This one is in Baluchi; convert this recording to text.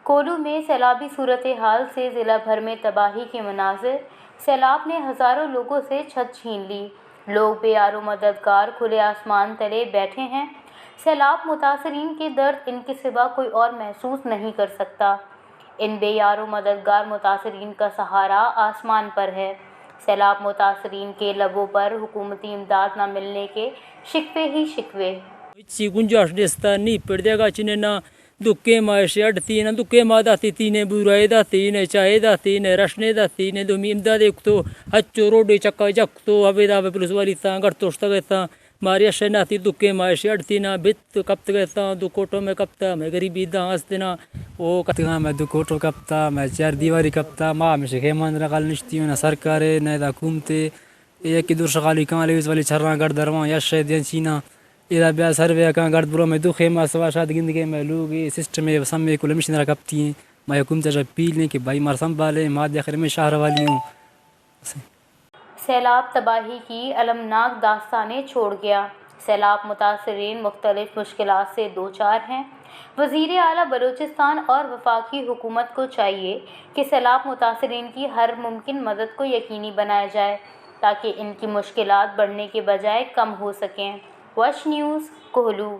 کوہلو میں سیلابی صورتحال سے ضلع بھر میں تباہی کے مناظر۔ سیلاب نے ہزاروں لوگوں سے چھت چھین لی۔ لوگ بے یار و مددگار کھلے آسمان تلے بیٹھے ہیں۔ سیلاب متاثرین کے درد ان کے سوا کوئی اور محسوس نہیں کر سکتا۔ ان بے یار و مددگار متاثرین کا سہارا آسمان پر ہے۔ سیلاب متاثرین کے لبوں پر حکومتی امداد نہ ملنے کے شکوے ہی شکوے۔ ہچی گنجائش نیست، نی پڑ دیگا چنے نا دکے ما ایشی اڈ تینا، دکے ما داتی تینے، بورائے داتی نے، چائے داتی نے، رشنے داتی نے، دومی امداد ایک تو ہچو روڈے چکا جک تو، ہمے دا پولیس والی تاں گڑ توشتگ اتاں۔ ماری اشے ناتی دکے ما ایشی اڈ تینا، بت کپتگ اتاں، دو کوٹو میں کپتا، میں غریبی داں استنا، او کپتگاں، میں دو کوٹو کپتا، میں چار دیواری کپتا، ما ہمیشہ خیمان رغل نشتی ہوں، نہ سرکارے، نہ دا حکومتے۔ اے یکے دو شغالی کاں، لیویز والی چھراں گڑ درواں، یا شے دیں چیناں۔ ادا بیا سروے کاں گڑ برو میں دو خیمہ سوا شاد گندگے میں لوگ، اے سسٹم اے سمے کل مشین را کپتی ہیں۔ میں حکومت سے اپیل ہیں کہ بھائی مار سنبھالے، ما دے آخر میں شہر والی ہوں۔ سیلاب تباہی کی المناک داستانیں چھوڑ گیا۔ سیلاب متاثرین مختلف مشکلات سے دوچار ہیں۔ وزیر اعلیٰ بلوچستان اور وفاقی حکومت کو چاہیے کہ سیلاب متاثرین کی ہر ممکن مدد کو یقینی بنایا جائے، تاکہ ان کی مشکلات بڑھنے کے بجائے کم ہو سکیں۔ وش نیوز، کوہلو۔